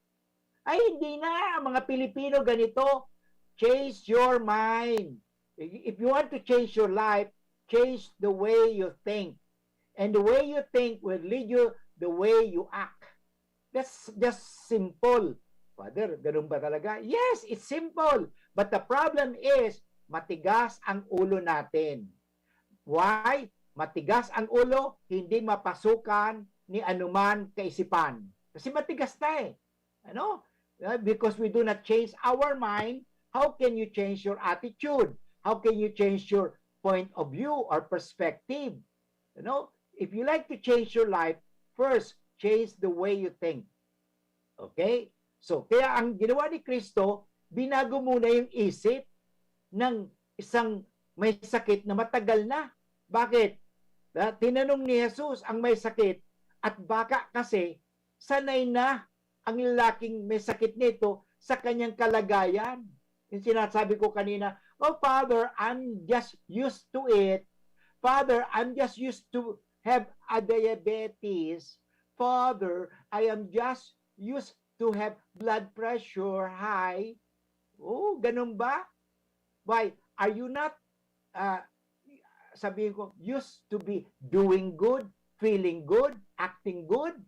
Ay, hindi na. Ang mga Pilipino ganito, change your mind. If you want to change your life, change the way you think. And the way you think will lead you the way you act. That's just simple. Father, ganun ba talaga? Yes, it's simple. But the problem is, matigas ang ulo natin. Why? Matigas ang ulo, hindi mapasukan ni anuman kaisipan. Kasi matigas na eh. Ano? Uh, because we do not change our mind, how can you change your attitude? How can you change your point of view or perspective? You know, if you like to change your life, first, change the way you think. Okay? So, kaya ang ginawa ni Kristo, binago muna yung isip ng isang may sakit na matagal na. Bakit? Na, tinanong ni Jesus ang may sakit, at baka kasi sanay na ang lalaking may sakit nito sa kanyang kalagayan. Yung sinasabi ko kanina, "Oh, Father, I'm just used to it. Father, I'm just used to have a diabetes. Father, I am just used to have blood pressure high." Oh, ganun ba? Why? Are you not, uh, sabihin ko, used to be doing good, feeling good, acting good?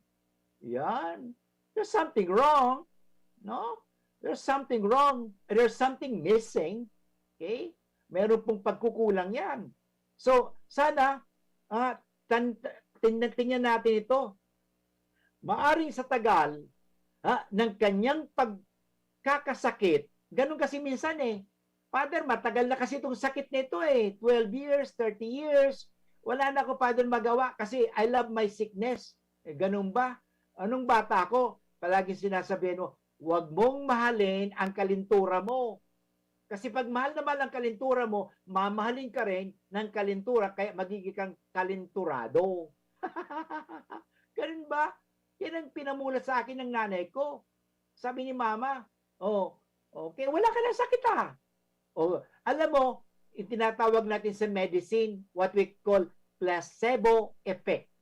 Yan. There's something wrong, no? There's something wrong. There's something missing. Okay? Meron pong pagkukulang yan. So, sana, uh, tan- tingnan, tingnan natin ito. Maaring sa tagal ha, ng kanyang pagkakasakit, ganun kasi minsan eh, "Father, matagal na kasi itong sakit na ito eh. Twelve years, thirty years. Wala na ako, Father, magawa kasi I love my sickness." Eh, ganun ba? Anong bata ako? Palaging sinasabihan mo, "Huwag mong mahalin ang kalintura mo." Kasi pag mahal na mahal ang kalintura mo, mamahalin ka rin ng kalintura, kaya magiging kang kalinturado. Ganun ba? Yan ang pinamulat sa akin ng nanay ko. Sabi ni mama, "Oh, okay, wala ka ng sakit ah." Oh, alam mo, itinatawag natin sa medicine, what we call placebo effect.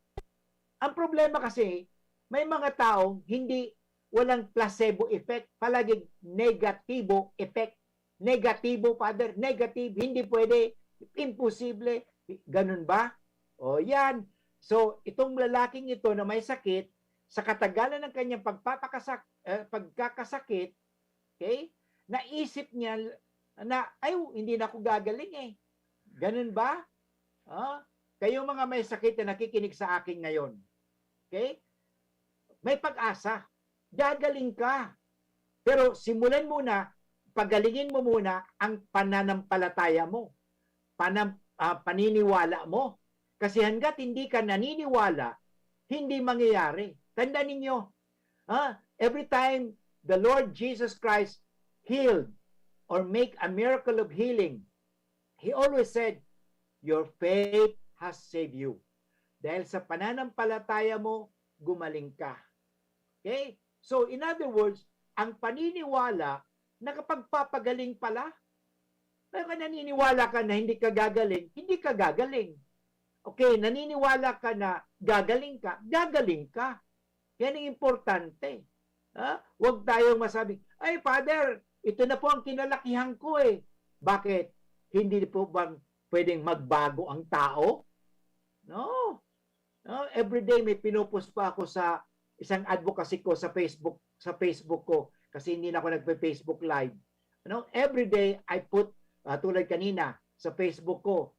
Ang problema kasi, may mga taong hindi, walang placebo effect, palaging negatibo effect. Negatibo, Father, negative, hindi pwede, imposible. Ganun ba? O yan. So, itong lalaking ito na may sakit, sa katagalan ng kanyang pagpapakasak, eh, pagkakasakit, okay, naisip niya na, "Ay, hindi na ako gagaling eh." Ganun ba? Ah, kayo mga may sakit na nakikinig sa akin ngayon, okay? May pag-asa. Gagaling ka. Pero simulan muna, pagalingin mo muna ang pananampalataya mo, panam, ah, paniniwala mo. Kasi hanggat hindi ka naniniwala, hindi mangyayari. Tanda ninyo, ha? Every time the Lord Jesus Christ healed or make a miracle of healing, He always said, "Your faith has saved you." Dahil sa pananampalataya mo, gumaling ka. Okay? So, in other words, ang paniniwala nakapagpapagaling pala. Kaya ka naniniwala ka na hindi ka gagaling, hindi ka gagaling. Okay, naniniwala ka na gagaling ka, gagaling ka. Yan ang importante. Ha? Huwag tayong masabi, "Ay, Father, ito na po ang kinalakihan ko eh." Bakit? Hindi po bang pwedeng magbago ang tao? No. No? Everyday may pinupost pa ako sa isang advocacy ko sa Facebook, sa Facebook ko kasi hindi na ako nagpe-Facebook Live. Ano? Everyday I put, ah, tulad kanina, sa Facebook ko,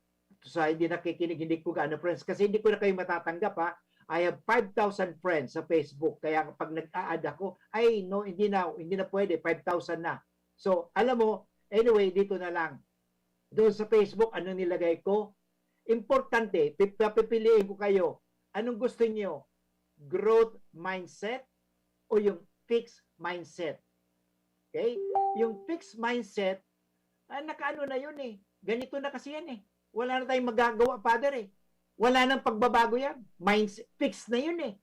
sa hindi nakikinig, hindi ko gaano friends kasi hindi ko na kayo matatanggap, ha. I have five thousand friends sa Facebook. Kaya kapag nag-a-add ako, ay no, hindi na, hindi na pwede, five thousand na. So, alam mo, anyway, dito na lang. Doon sa Facebook, ano nilagay ko? Importante, pi-, papipiliin ko kayo. Anong gusto niyo? Growth mindset o yung fixed mindset? Okay? Yung fixed mindset, ah, nakaano na yun eh. Ganito na kasi yan eh. Wala na tayong magagawa, Father eh. Wala nang pagbabago yan. Minds, fixed na yun eh.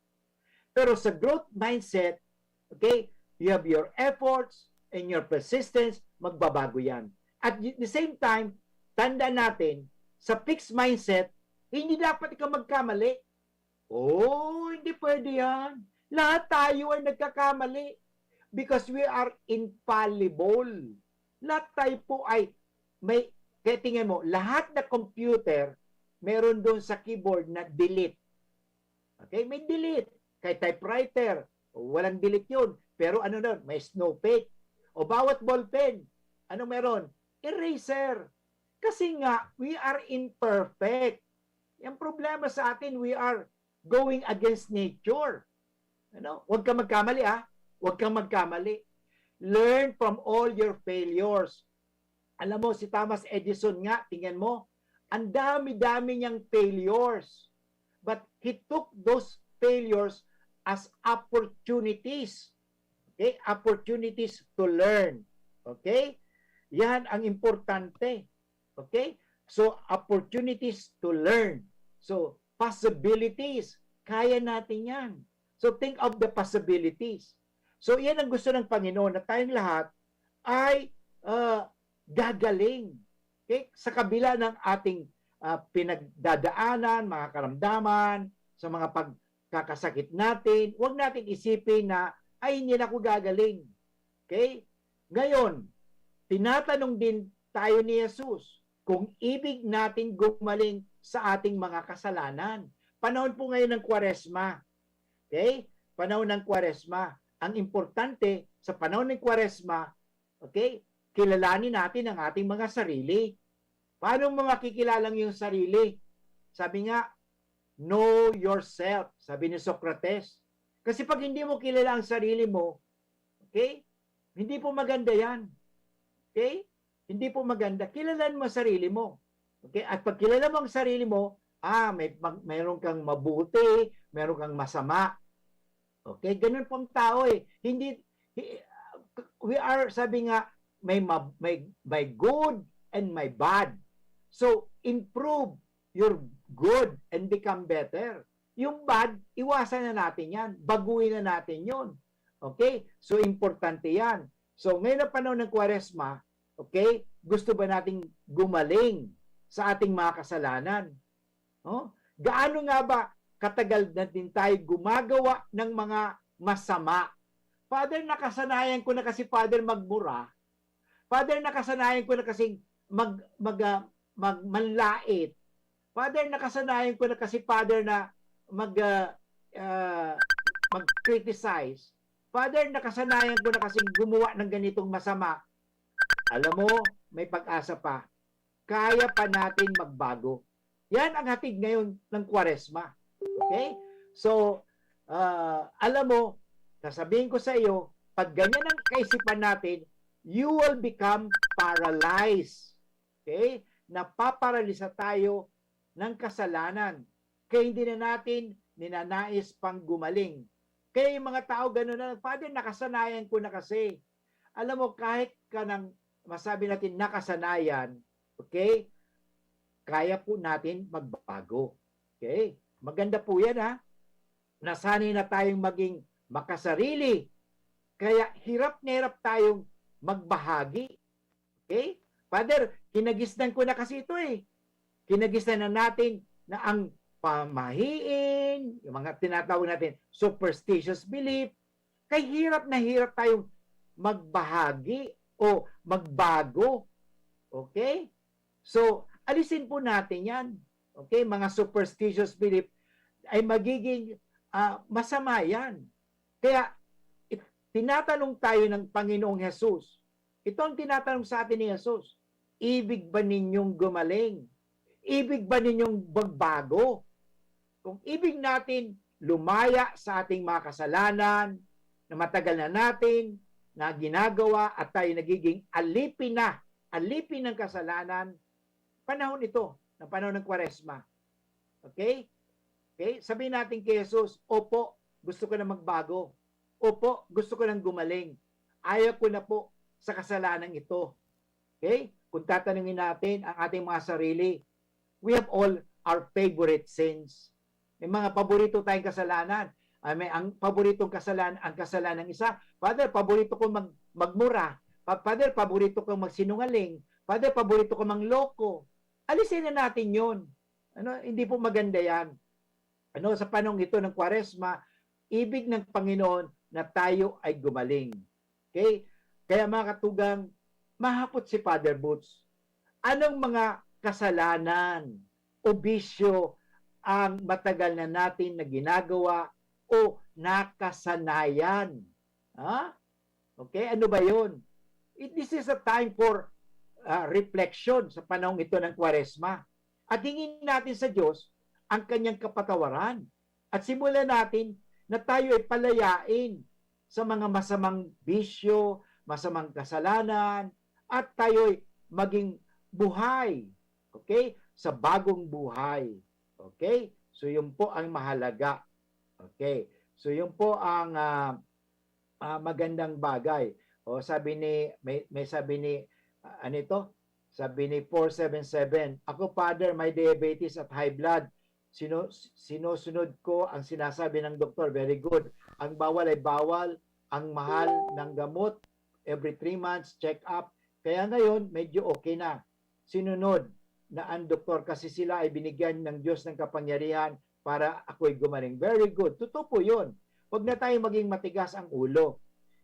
Pero sa growth mindset, okay, you have your efforts and your persistence, magbabago yan. At y-, the same time, tanda natin, sa fixed mindset, hindi dapat ikaw magkamali. Oh, hindi pwede yan. Lahat tayo ay nagkakamali because we are infallible. Lahat tayo po ay may, kaya tingnan mo, lahat na computer, meron doon sa keyboard na delete. Okay? May delete. Kay typewriter, walang delete yun. Pero ano nun? May snowflake. O bawat ballpen, ano meron? Eraser. Kasi nga, we are imperfect. Yung problema sa atin, we are going against nature. Ano? Huwag kang magkamali, ah. Huwag kang magkamali. Learn from all your failures. Alam mo, si Thomas Edison nga, tingnan mo, ang dami-dami niyang failures. But he took those failures as opportunities. Okay? Opportunities to learn. Okay? Yan ang importante. Okay? So, opportunities to learn. So, possibilities. Kaya natin yan. So, think of the possibilities. So, yan ang gusto ng Panginoon, na tayong lahat ay, ah, gagaling. Okay? Sa kabila ng ating, ah, pinagdadaanan, mga karamdaman, sa mga pagkakasakit natin, huwag natin isipin na, "Ay, hindi na ako gagaling." Okay? Ngayon, tinatanong din tayo ni Jesus kung ibig natin gumaling sa ating mga kasalanan. Panahon po ngayon ng Kwaresma. Okay? Panahon ng Kwaresma. Ang importante, sa panahon ng Kwaresma, okay, kilalanin natin ang ating mga sarili. Paano mo makikilalang yung sarili? Sabi nga, "Know yourself," sabi ni Socrates. Kasi pag hindi mo kilala ang sarili mo, okay, hindi po maganda yan. Okay? Hindi po maganda. Kilalan mo sarili mo. Okay? At pag kilala mo ang sarili mo, ah, may, mag, mayroon kang mabuti, mayroon kang masama. Okay? Ganun po ang tao eh. Hindi, he, we are, sabi nga, may, ma, may, may good and may bad. So, improve your good and become better. Yung bad, iwasan na natin yan. Baguhin na natin yon. Okay? So, importante yan. So, ngayon ang panahon ng Kwaresma, okay, gusto ba nating gumaling sa ating mga kasalanan? No? Gaano nga ba katagal na din tayo gumagawa ng mga masama? "Father, nakasanayan ko na kasi, Father, magmura. Father, nakasanayan ko na kasing mag, mag, ah, mag, manlait. Father, nakasanayan ko na kasi, Father, na mag, ah, ah, mag-criticize. Father, nakasanayan ko na kasing gumawa ng ganitong masama." Alam mo, may pag-asa pa. Kaya pa natin magbago. Yan ang hatid ngayon ng Kwaresma. Okay? So, ah, alam mo, sasabihin ko sa iyo, pag ganyan ang kaisipan natin, you will become paralyzed. Okay? Napaparalisa tayo ng kasalanan. Kaya hindi na natin ninanais pang gumaling. Kaya yung mga tao gano'n na, "Father, nakasanayan ko na kasi." Alam mo, kahit ka nang masabi natin nakasanayan, okay, kaya po natin magbago. Okay? Maganda po yan, ha? Nasanay na tayong maging makasarili. Kaya hirap na hirap tayong magbahagi. Okay? Father, kinagisnan ko na kasi ito eh. Kinagisnan na natin na ang pamahiin, yung mga tinatawag natin superstitious belief, kay hirap na hirap tayong magbahagi o magbago. Okay? So, alisin po natin yan. Okay? Mga superstitious belief ay magiging ah, masama yan. Kaya it- tinatanong tayo ng Panginoong Jesus. Ito ang tinatanong sa atin ni Jesus. Ibig ba ninyong gumaling? Ibig ba ninyong magbago? Kung ibig natin lumaya sa ating mga kasalanan na matagal na natin na ginagawa at tayo nagiging alipin na, alipin ng kasalanan, panahon ito, ng panahon ng Kwaresma. Okay? Okay? Sabihin natin kay Jesus, "Opo, gusto ko na magbago. Opo, gusto ko nang gumaling. Ayaw ko na po sa kasalanang ito." Okay? Kung tatanungin natin ang ating mga sarili, we have all our favorite sins. May mga paborito tayong kasalanan. Ah, may ang paboritong kasalan-, ang kasalanang isa, "Father, paborito ko mag-, magmura. Pa-, Father, paborito ko magsinungaling. Father, paborito ko mangloko." Alisin na natin 'yon. Ano, hindi po maganda 'yan. Ano, sa panahong ito ng Kwaresma, ibig ng Panginoon na tayo ay gumaling. Okay? Kaya, mga katugang, mahapot si Father Boots, anong mga kasalanan o bisyo ang matagal na natin na ginagawa o nakasanayan? Ha? Okay? Ano ba 'yon? It, this is a time for ah, reflection sa panahong ito ng Kwaresma. At hingin natin sa Diyos ang kanyang kapatawaran. At simulan natin na tayo ay palayain sa mga masamang bisyo, masamang kasalanan, at tayo ay maging buhay, okay, sa bagong buhay. Okay? So, 'yun po ang mahalaga. Okay? So, 'yun po ang ah, ah, magandang bagay. O, sabi ni, may, may sabi ni, ah, ano ito? Sabi ni four seven seven, "Ako, Father, may diabetes at high blood. Sino-, sinusunod ko ang sinasabi ng doktor. Very good. Ang bawal ay bawal, ang mahal ng gamot, every three months, check up. Kaya ngayon, medyo okay na. Sinunod na ang doktor kasi sila ay binigyan ng Diyos ng kapangyarihan para ako'y gumaling." Very good. Totoo po 'yun. Huwag na tayo maging matigas ang ulo.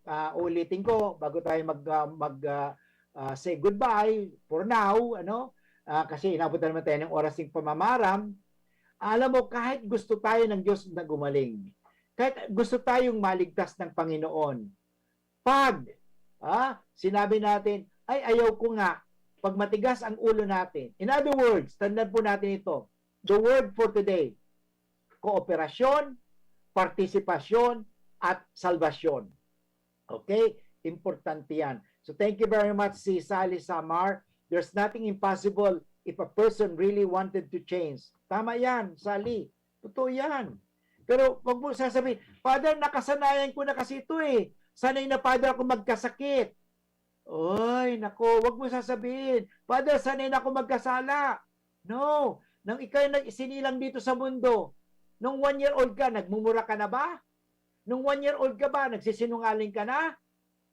Ah, ulitin ko, bago tayo mag, ah, mag, ah, ah, say goodbye for now, ano? Ah, kasi inabot na naman tayo ng oras ng pamamaram. Alam mo, kahit gusto tayo ng Diyos na gumaling, kahit gusto tayong maligtas ng Panginoon, pag, ah, sinabi natin, "Ay, ayaw ko nga," pag matigas ang ulo natin. In other words, tandaan po natin ito, the word for today, kooperasyon, partisipasyon, at salbasyon. Okay? Importante 'yan. So, thank you very much, si Sally Samar. "There's nothing impossible if a person really wanted to change." Tama 'yan, Sally. Totoo 'yan. Pero wag mo sasabihin, "Father, nakasanayan ko na kasi ito eh. Sanay na, Father, ako magkasakit." Oy, nako, wag mo sasabihin, "Father, sanay na ako magkasala." No. Nang ikay na isinilang dito sa mundo, nung one year old ka, nagmumura ka na ba? Nung one year old ka ba, nagsisinungaling ka na?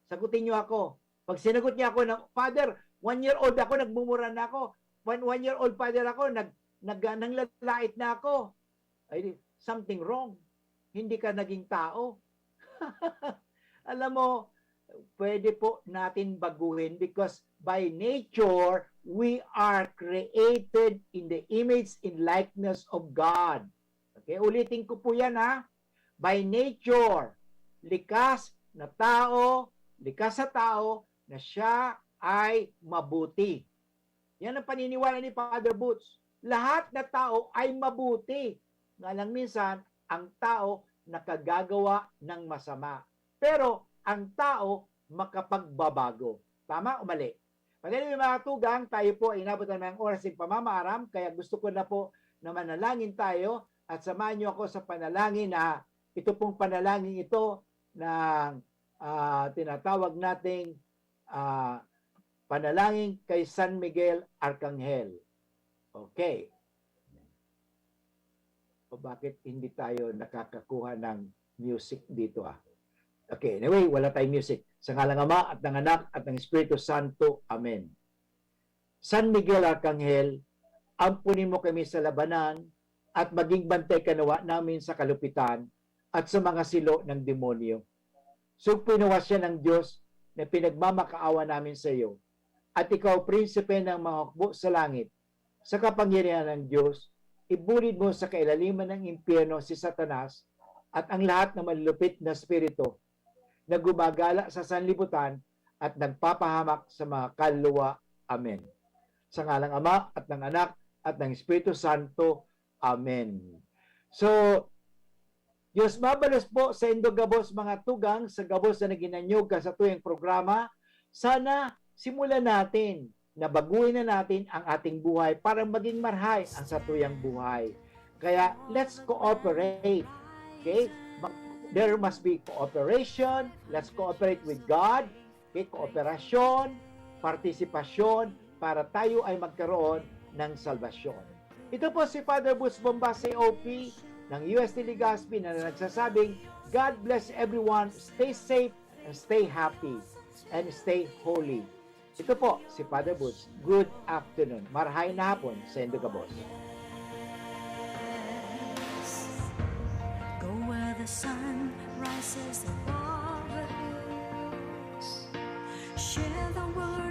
Sagutin niyo ako. Pag sinagot niya ako na, "Father, one year old ako, nagmumura na ako. One, one year old, Father, ako, nag, nag, nanglalait na ako." Ay, di, something wrong. Hindi ka naging tao. Alam mo, pwede po natin baguhin because by nature, we are created in the image and likeness of God. Okay, ulitin ko po 'yan, ha. By nature, likas na tao, likas sa tao na siya ay mabuti. 'Yan ang paniniwala ni Father Boots. Lahat na tao ay mabuti. Nga lang minsan, ang tao nakagagawa ng masama. Pero ang tao makapagbabago. Tama o mali? Pagkali, mga tugang, tayo po ay inabot na ng oras ng pamamaaram, kaya gusto ko na po na manalangin tayo at samahan niyo ako sa panalangin na ito pong panalangin ito na ah, tinatawag nating ah, panalangin kay San Miguel Arcangel. Okay. O, bakit hindi tayo nakakakuha ng music dito, ah? Okay, anyway, wala tayong music. Sa ngalang Ama, at ng Anak, at ng Espiritu Santo. Amen. San Miguel Arkanghel, ampunin mo kami sa labanan at maging bantay ka nawa namin sa kalupitan at sa mga silo ng demonyo. Sugpoy nawa siya ng Diyos na pinagmamakaawa namin sa iyo. At ikaw, prinsipe ng mga hukbo sa langit, sa kapangyarihan ng Diyos, ibulid mo sa kailaliman ng impyerno si Satanas at ang lahat ng malulupit na espiritu na gumagala sa sanlibutan at nagpapahamak sa mga kaluluwa. Amen. Sa ngalang Ama, at ng Anak, at ng Espiritu Santo. Amen. So, Diyos mabalos po sa indo gabos, mga tugang, sa gabos na naghinanyog ka sa tuyang programa. Sana simulan natin na baguhin na natin ang ating buhay para maging marhay ang satuyang buhay. Kaya, let's cooperate. Okay? Mag- There must be cooperation. Let's cooperate with God. Okay? Kooperasyon, partisipasyon, para tayo ay magkaroon ng salbasyon. Ito po si Father Boots Bomba, C O P ng U S T Legazpi, na nagsasabing, "God bless everyone, stay safe, and stay happy, and stay holy." Ito po si Father Boots. Good afternoon. Marhay na hapon sa indo gabos. Go where the sun rises above the hills. Share the world